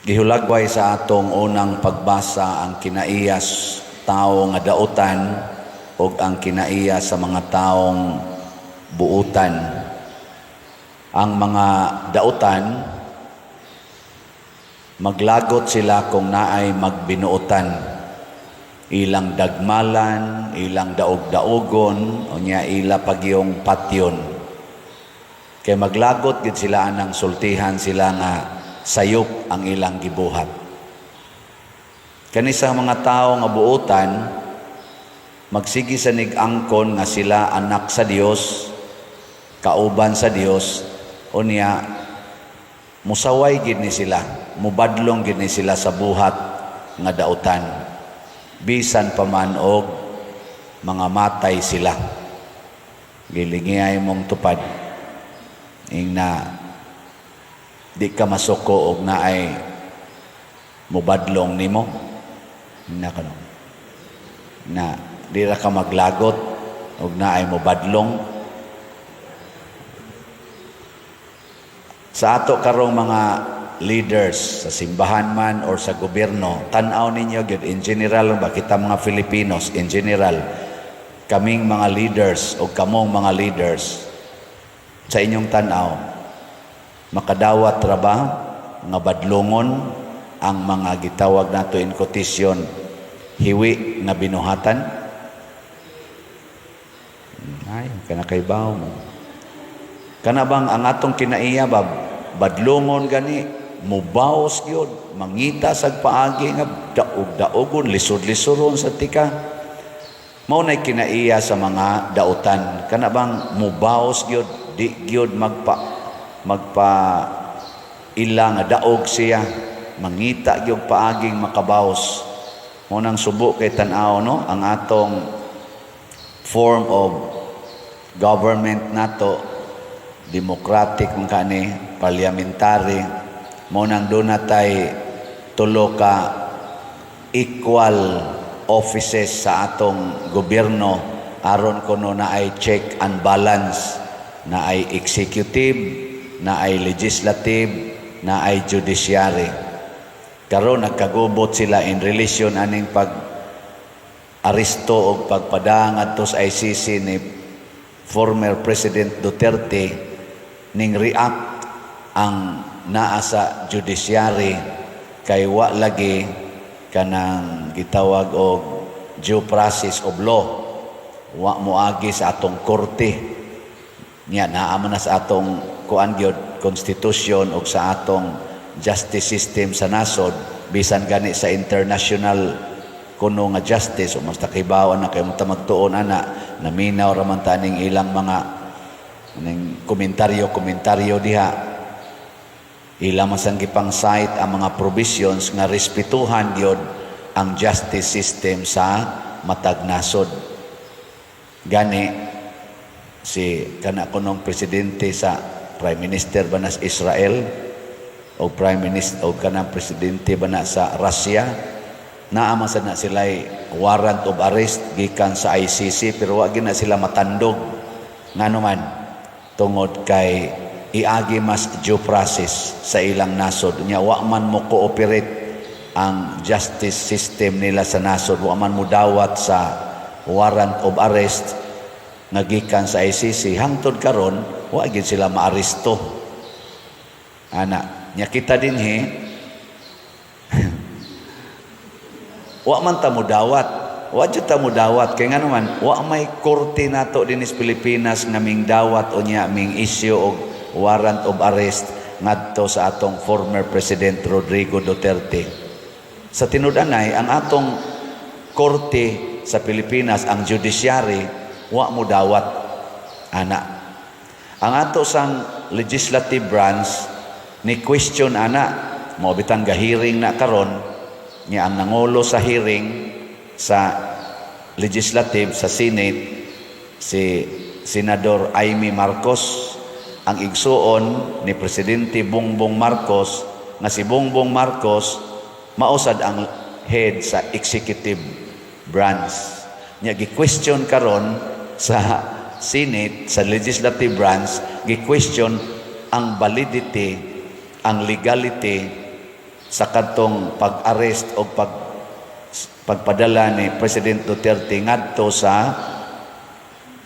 Gihulagway sa atong unang pagbasa ang kinaiya sa tao nga dautan ug ang kinaiya sa mga taong buutan. Ang mga dautan, maglagot sila kung naay magbinuotan. Ilang dagmalan, ilang daog-daogon, unya ila pagyong patyon. Kay maglagot gid sila anang sultihan sila nga sayop ang ilang gibuhat. Kani sa mga tao nga buutan, magsige sa nig-angkon nga sila anak sa Dios, kauban sa Dios, unya musaway gid ni sila, mubadlong gid ni sila sa buhat nga dautan. Bisan pa man og mga matay sila. Gilingiyay mong tupad. Ingna di ka masuko og naay mubadlong nimo. Ingna kano. Na di ra ka maglagot og naay mubadlong. Sa ato karong mga leaders sa simbahan man or sa gobyerno, tan-aw ninyo gyud in general ba kita mga Filipinos in general, kaming mga leaders o kamong mga leaders, sa inyong tan-aw, makadawat ra ba nga badlongon ang mga gitawag nato in quotation hiwi nga binuhatan? Ay, kana kay mo. Kana bang ang atong kinaiya ba badlongon gani, mubaos gyud, mangita sag paagi nga daog-daogon, lisod-lisoron sa tika? Mao nay kinaiya sa mga dautan. Kana bang mubaos gyud, di gyud magpa ila nga daog siya, mangita gyud paaging makabaos. Mao nang subo kay tan-aw, no, ang atong form of government nato, democratic man kani, parliamentary. Mao nang doon natay tulo ka equal offices sa atong gobyerno aron kuno naay check and balance, naay executive, naay legislative, naay judiciary. Karon nagkagubot sila in relation aning pag aresto o pagpadang ngadto sa ICC ni former President Duterte. Ning react ang naa sa judiciary kay wa lagi kanang gitawag og due process of law, wa moagi sa atong korte. Nya naa man na sa atong kuan gyud, constitution og sa atong justice system sa nasod, bisan gani sa international kuno nga justice o mas takibaw na kay mo magtuon ana, naminaw ra man taning ilang mga ning komentaryo komentaryo diha. Ila man sang gipang cite ang mga provisions nga respetuhan gyud ang justice system sa matag nasod. Gani si kana kunong presidente sa prime minister ba na sa Israel o prime minister o kanang presidente ba na sa Russia, naa man sad na sila warrant of arrest gikan sa ICC, pero wa gyud na sila matandog. Ngano man? Tungod kay iagi mas due process sa ilang nasod. Nya wa man mo cooperate ang justice system nila sa nasod, wa man mo dawat sa warrant of arrest nga gikan sa ICC. Hangtod karon wa gyud sila maaresto ana. Nya kita dinhi, wa man ta mo dawat, wa jud ta mo dawat, kay ngano man, wa may korte nato dinhi sa Pilipinas nga ming dawat unya ming issue og warrant of arrest ngadto sa atong former President Rodrigo Duterte. Sa tinud-anay, ang atong korte sa Pilipinas, ang judiciary, wa mo dawat ana. Ang ato sang legislative branch ni question ana. Mao bitang ga-hearing na karon. Nya ang nangulo sa hearing sa legislative sa Senate si Senador Imee Marcos, ang igsuon ni Presidente Bongbong Marcos, nga si Bongbong Marcos mao sad ang head sa executive branch. Nya gi-question karon sa Senate, sa legislative branch, gi-question ang validity, ang legality sa kadtong pag-arrest o pagpadala ni President Duterte ngadto sa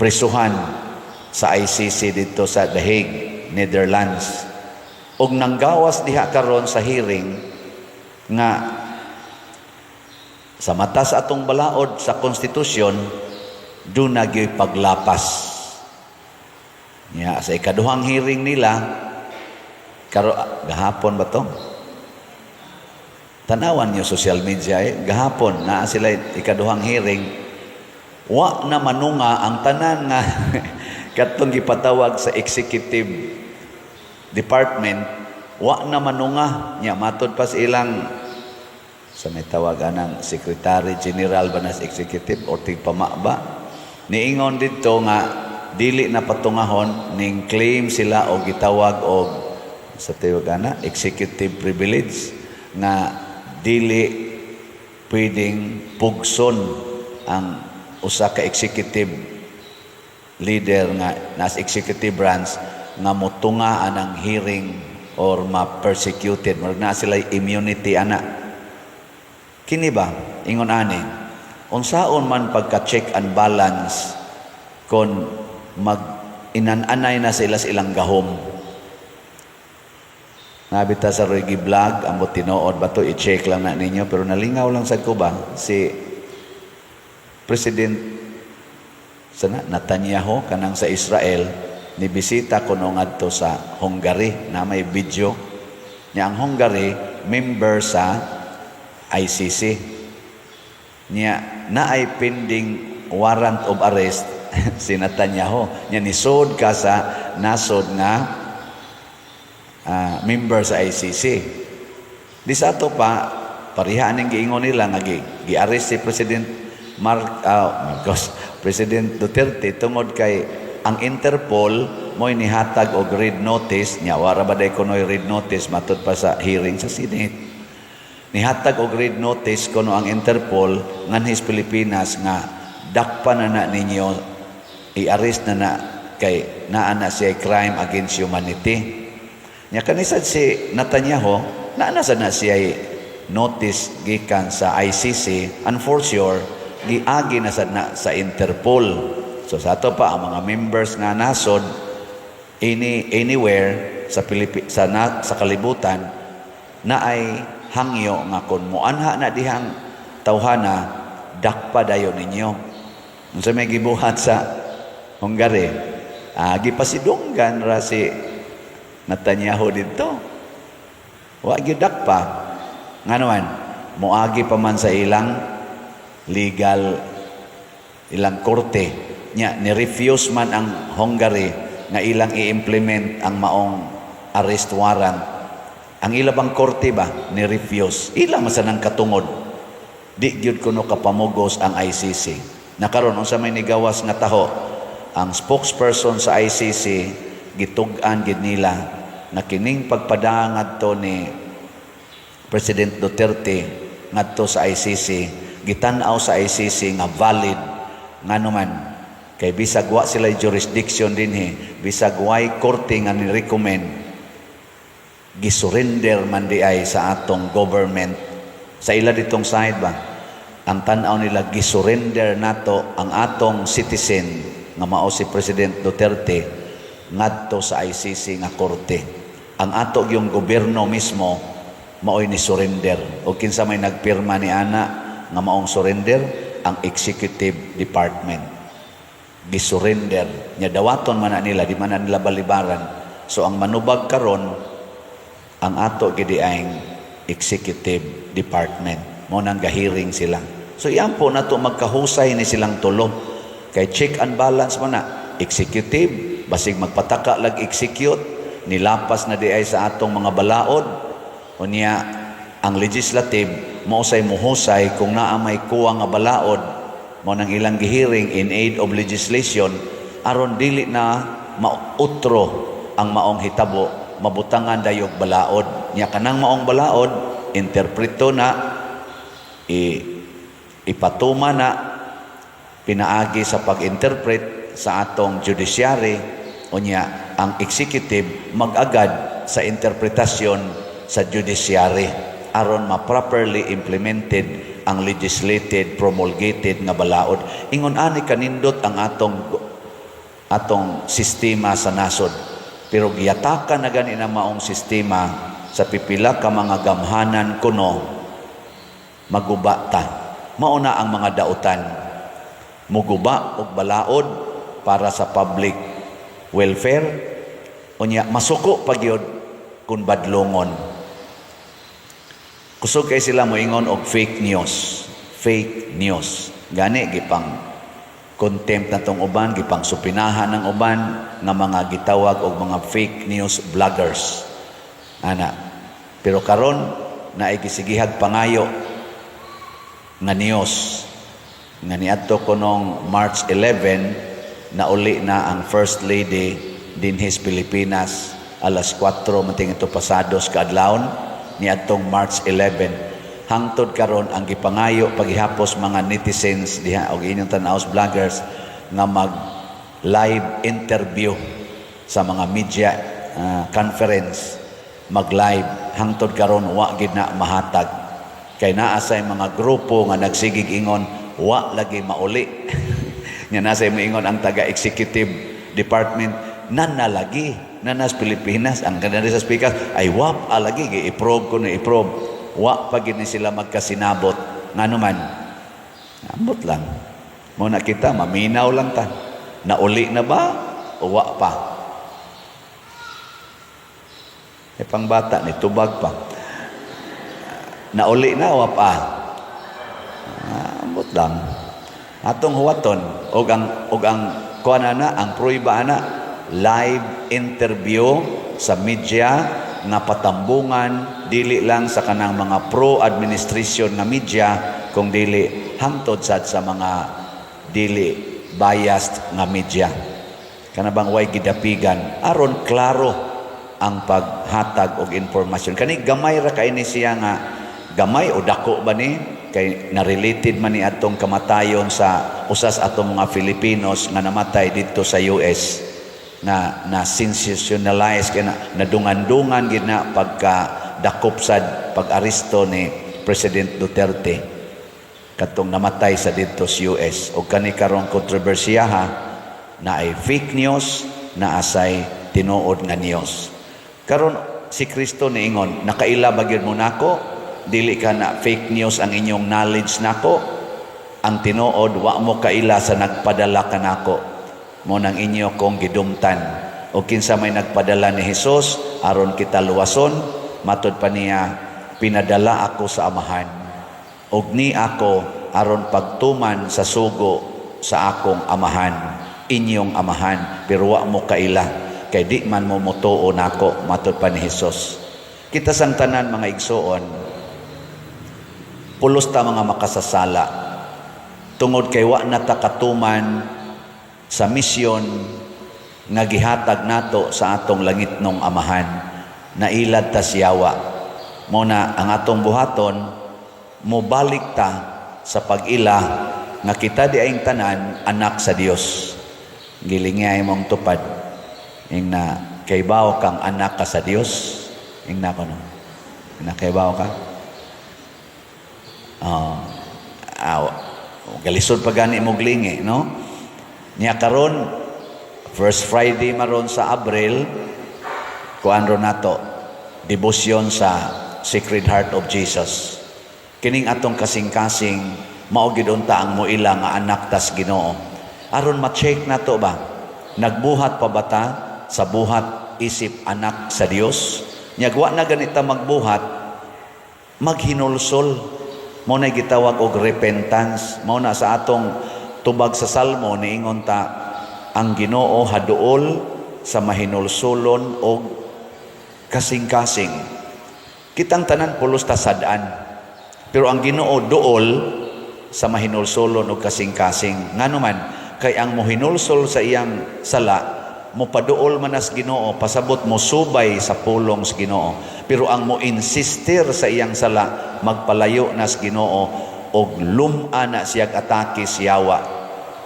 prisuhan sa ICC dito sa The Hague, Netherlands. Og nanggawas diha karon sa hearing nga sa mata sa atong balaod sa konstitusyon, duna gyoy paglapas. Nya sa ikaduhang hearing nila karo gahapon ba to? Tanawan niyo social media eh. Gahapon naa sila ikaduhang hearing, wa na manunga ang tanan nga katong gipatawag sa executive department, wa na manunga. Nya matod pa sa ilang sa may tawag anang secretary general ba nas executive or tigpama ba, niingon didto nga dili na patungahon ning claim sila og gitawag og sa tawag ana executive privilege nga dili pwedeng pugson ang usa ka executive leader nga nas executive branch nga motunga anang hearing or ma-persecuted. Murag na sila immunity ana. Kini ba, ingon ani, unsaon man pagka check and balance kon mag inan-anay na sila sa ilang gahom? Nabita sa Roy Vlog, ambot tinuod ba to, i-check lang na ninyo, pero nalingaw lang sad ko ba, si President sana Netanyahu kanang sa Israel ni bisita kuno ngadto sa Hungary na may video niya. Ang Hungary member sa ICC. Niya naay pending warrant of arrest si Netanyahu. Niya nisod ka sa nasod nga member sa ICC. Di sa ato pa pareha ning giingon nila nga gi-arrest si President Marcos, President Duterte, tungod kay ang Interpol mo'y nihatag og red notice. Nya wara ba day kunoy red notice matud pa sa hearing sa Senate? Nihatag og red notice kuno ang Interpol nganhis Pilipinas nga dakpa na na ninyo, i-arrest na na kay naa na siya crime against humanity. Nya kanisad si Netanyahu, naa na sad na siya notice gikan sa ICC, and for sure giagi na sad na sa Interpol. So sa ato pa ang mga members nga nasod anywhere sa Pilipi, sa na, sa kalibutan na ay hangyo nga kon moanha na dihang tawhana, dakpa dayon ninyo. Unsa may gibuhat sa Hungary? Gipasidunggan ra si Netanyahu didto. Wa gyud dakpa. Ngano man, moagi pa man sa ilang legal, ilang korte. Nya ni-refuse man ang Hungary nga ilang i-implement ang maong arrest warrant. Ang ila bang korte ba ni-refuse? Ila man sa nang katungod. Di gyud kuno kapamugos ang ICC. Nakaron, unsa may nigawas nga taho? Ang spokesperson sa ICC gitug-an gid nila na kining pagpadanga ngadto ni President Duterte ngadto sa ICC, gitan-aw sa ICC nga valid. Ngano man, kay bisag wa sila jurisdiction dinhi, bisag way korte nga ni-recommend, gisurrender man di ay sa atong government. Sa ila ditong side ba, ang tan-aw nila, gisurrender nato ang atong citizen nga mao si President Duterte ngadto sa ICC nga korte. Ang ato yung gobyerno mismo maoy ni surrender. O kinsa may nagpirma ni ana nga maong surrender? Ang executive department gisurrender nya. Dawaton man na nila, di man na nila balibaran. So ang manubag karon ang ato gidi ang executive department mo nang gahiring sila. So iyan po nato magkahusay ni silang tulo kay check and balance mo na. Executive, basig magpataka lag execute, nilapas na di ay sa atong mga balaod. Unya ang legislative mao say muhusay kung naa may kuwang nga balaod, mo nang ilang gihiring in aid of legislation aron dili na mautro ang maong hitabo, mabutangan dayog balaod. Nya kanang maong balaod, interpreto na, ipatuma na pinaagi sa pag-interpret sa atong judiciary. Unya ang executive mag-agad sa interpretasyon sa judiciary. aron ma-properly implemented ang legislated, promulgated nga balaod. Ingon ani kanindot ang atong atong sistema sa nasod. Pero giyatakan na gani na maong sistema sa pipila ka mga gamhanan kuno, maguba ta. Mao na ang mga dautan. Muguba og balaod para sa public welfare, unya masuko pa gyud kun badlongon. Kusog kay sila moingon og fake news. Fake news. Gani gipang contempt na tong uban, gipang supinahan ng uban nga mga gitawag og mga fake news vloggers. Ana. Pero karon naay gisigihag pangayo nga news nga niadto ko nung March 11, nauli na ang First Lady dinhis Pilipinas, alas 4 mating ito pasados kaadlawon niadtong March 11. Hangtod karon, ang gipangayo paghihapos mga netizens diha og inyong tan-aws vloggers nga mag live interview sa mga media conference, mag live, hangtod karon wa gid na mahatag kay naa say mga grupo nga nagsigig ingon wa lagi mauli nga nasa moingon ang taga executive department na lagi na nas Pilipinas. Ang kanila sa speaker ay wa pa lagi, gi-approve ko na i-approve, wa pa gid ni sila magkasinabot. Ngano man? Ambot lang mo na, kita maminaw lang ta, nauli na ba o wa pa. Eh, pangbata ni tubag pa, nauli na, wa pa. Ah, ambot lang, atong huwaton og ang kuan ana, ang pruiba ana, live interview sa media nga patambungan dili lang sa kanang mga pro administration nga media, kung dili hangtod sad sa mga dili biased nga media, kana bang way gidapigan, aron klaro ang paghatag og impormasyon. Kani gamay ra kay ni siya nga gamay o dako ba ni, kay na-related man ni atong kamatayon sa usas atong mga Filipinos nga namatay dito sa US na na sensationalize kay na nadungan-dungan gid na pagka dakop sad pag-aresto ni President Duterte katong namatay sa dito sa US. O kani karong kontrobersiya ha, na ay fake news, na asay tinuod nga news. Karon si Kristo niingon, "Nakaila ba gyud mo nako? Dili ka na fake news ang inyong knowledge nako. Ang tinuod, wa mo kaila sa nagpadala kanako, mo nang inyo kong gidumtan." O kinsa may nagpadala ni Hesus aron kita luwason? Matod pa niya, "Pinadala ako sa Amahan og ni ako aron pagtuman sa sugo sa akong Amahan, inyong Amahan, pero wa mo kaila kay di man mo motuo nako," matod pa ni Hesus. Kita sang tanan, mga igsuon, pulos ta mga makasasala tungod kay wa na ta katuman sa misyon nga gihatag nato sa atong langitnong Amahan. Nailad ta siyawa. Mo na ang atong buhaton, mobalik ta sa pag-ila nga kita di ayng tanan anak sa Dios. Gilingay mong tupad ing na kaybaw kang anak ka sa Dios. Ing na kono na kaybaw ka. Oh, galisod pa gani mo glingi, no? Nya karon first Friday maron sa Abril, kuan ro nato, debosyon sa Sacred Heart of Jesus. Kining atong kasing-kasing mao gid unta ang moila nga anak tas Ginoo. Aron ma-check nato ba, nagbuhat pa ba ta sa buhat isip anak sa Dios? Nya wa na ganita magbuhat, maghinulsol. Mao na gitawag og repentance. Mao na sa atong tubag sa Salmo, niingon ta, ang Ginoo haduol sa mahinulsulon og kasing-kasing. Kitang tanan pulos ta sad-an. Pero ang Ginoo duol sa mahinulsulon og kasing-kasing. Ngano man? Kay ang mohinulsol sa iyang sala, mopaduol man as Ginoo, pasabot mo subay sa pulong sa Ginoo. Pero ang mo insistir sa iyang sala, magpalayo na sa Ginoo og lum-a na siyag atake siyawa.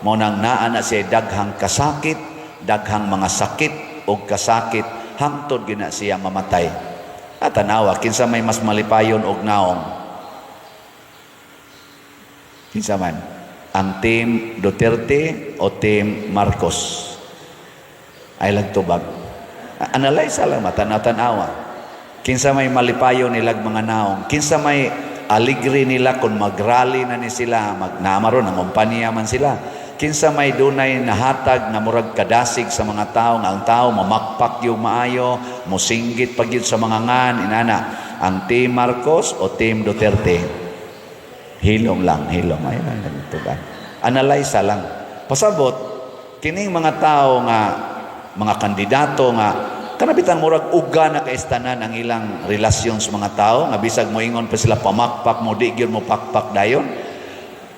Mo nang naa na siya daghang kasakit, daghang mga sakit og kasakit hangtod gina siya mamatay. At tanawa, kinsa may mas malipayon og naong? Kinsa man? Ang Team Duterte o Team Marcos? Ay lang tubag. Analyze lang, matanaw-tanawa. Kinsa may malipayon nilag mga naong? Kinsa may aligre nila kung magrally na ni sila, magnamaron, ang kumpanya man sila? Kinsa may dunay nahatag nga murag kadasig sa mga tao, nga ang tao mamakpak yung maayo, musinggit pag yun sa mga ngan, inana? Ang Team Marcos o Team Duterte? Hilom lang, hilom. Ay, lang, ba? Analyze lang. Pasabot, kining mga tao nga, mga kandidato nga, kanabitang murag uga na kaistanan ang ilang relasyon sa mga tao, nga bisag moingon pa sila pamakpak mo, di gyud mo pakpak dayon.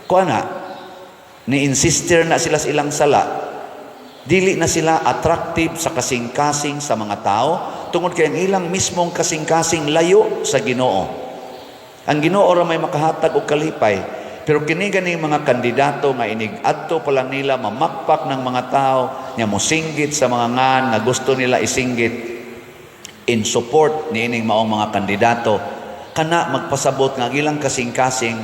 Kuha na, ni-insister na sila sa ilang sala, dili na sila attractive sa kasing-kasing sa mga tao, tungod kay ang ilang mismong kasing-kasing layo sa Ginoo. Ang Ginoo ra may makahatag og kalipay. Pero kini ganing mga kandidato nga inig adto pa lang nila mamakpak ng mga tao nya mosinggit sa mga ngan nga gusto nila isinggit in support niining maong mga kandidato, kana magpasabot nga ang ilang kasing-kasing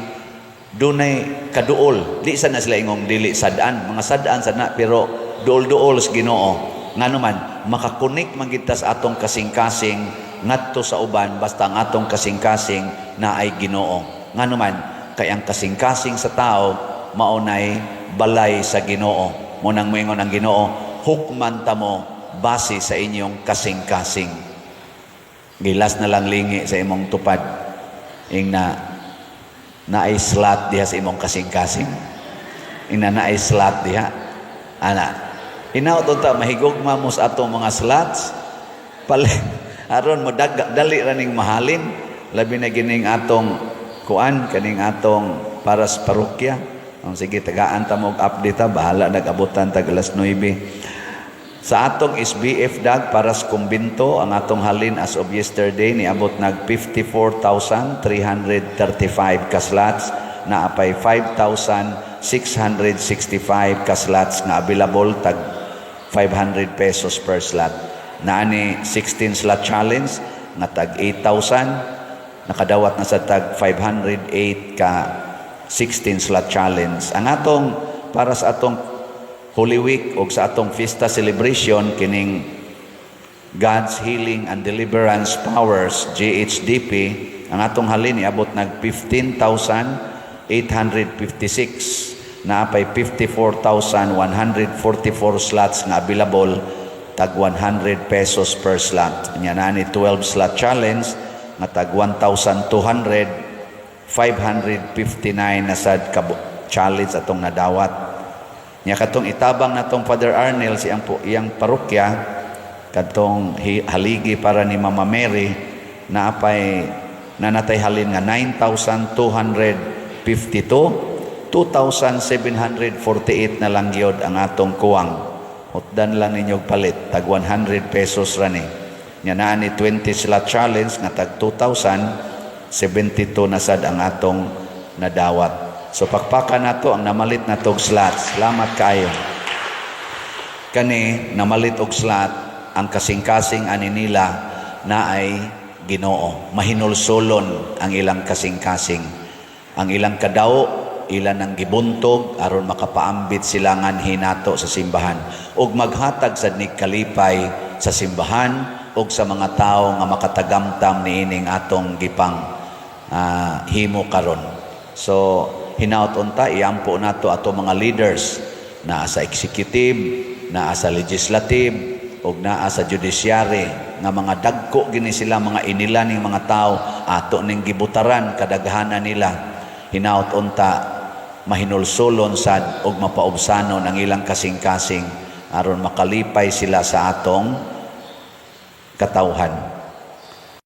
dunay kaduol. Di sa na sila ingong dili sad-an, mga sad-an sad na, pero duol-duol sa Ginoo. Ngano man makakunik man gid ta sa atong kasing-kasing ngadto sa uban basta ang atong kasing-kasing na ay Ginoo. Ngano man kay ang kasing-kasing sa tao mao nay balay sa Ginoo. Mao nang moingon ang Ginoo, "Hukman ta mo base sa inyong kasing-kasing." Gilas na lang lingi sa imong tupad ing na naay slot diha sa imong kasing-kasing. Ing na naay slot diha ana. Hinaut unta mahigugma mo sa atong mga slots pali aron mo dali ra ning mahalin, labi na gining atong kuan, kaning atong para sa parokya. Ang sige, tagaan ta mo og update ha, bahala nag-abutan tag alas 9. Sa atong SBF dag para sa kumbinto, ang atong halin as of yesterday niabot nag 54,335 ka slots, na apay 5,665 ka slots nga available, tag 500 pesos per slot. Naani 16 slot challenge nga tag 8,000, nakadawat na sa tag 508 ka 16 slot challenge. Ang atong para sa atong Holy Week o sa atong fiesta celebration, kining God's Healing and Deliverance Powers, GHDP, ang atong halin iabot nag 15,856, na apay 54,144 slots nga available, tag 100 pesos per slot. Nya naa ni 12 slot challenge nga tag 1,200, 559 na sad ka challenge atong nadawat. Nya katong itabang natong Father Arnel siyang po iyang parokya, katong haligi para ni Mama Mary, na apay nanatay halin nga 9,252, 2,748 na lang gyud ang atong kuwang. Hutdan lang ninyo og palit, tag 100 pesos ra ni. Nya naa ni 20 slot challenge nga tag 2,072 na sad ang atong nadawat. So pakpakan nato ang namalit na tog slots. Salamat kaayo. Kani namalit og slot, ang kasing-kasing ani nila na ay Ginoo. Mahinulsolon ang ilang kasing-kasing. Ang ilang kadawo ilan ang gibuntog aron makapaambit sila nganhi nato sa simbahan ug maghatag sad ni kalipay sa simbahan ug sa mga tawo nga makatagamtam niining atong gipang himo karon. So hinaut unta iampo nato ato mga leaders naa sa executive, naa sa legislative ug naa sa judiciary, nga mga dagko gini sila, mga inila ning mga tao, ato ning gibutaran kadaghanan nila. Hinaut unta mahinulsolon sad ug mapaubsanon ang ilang kasing-kasing aron makalipay sila sa atong katawhan.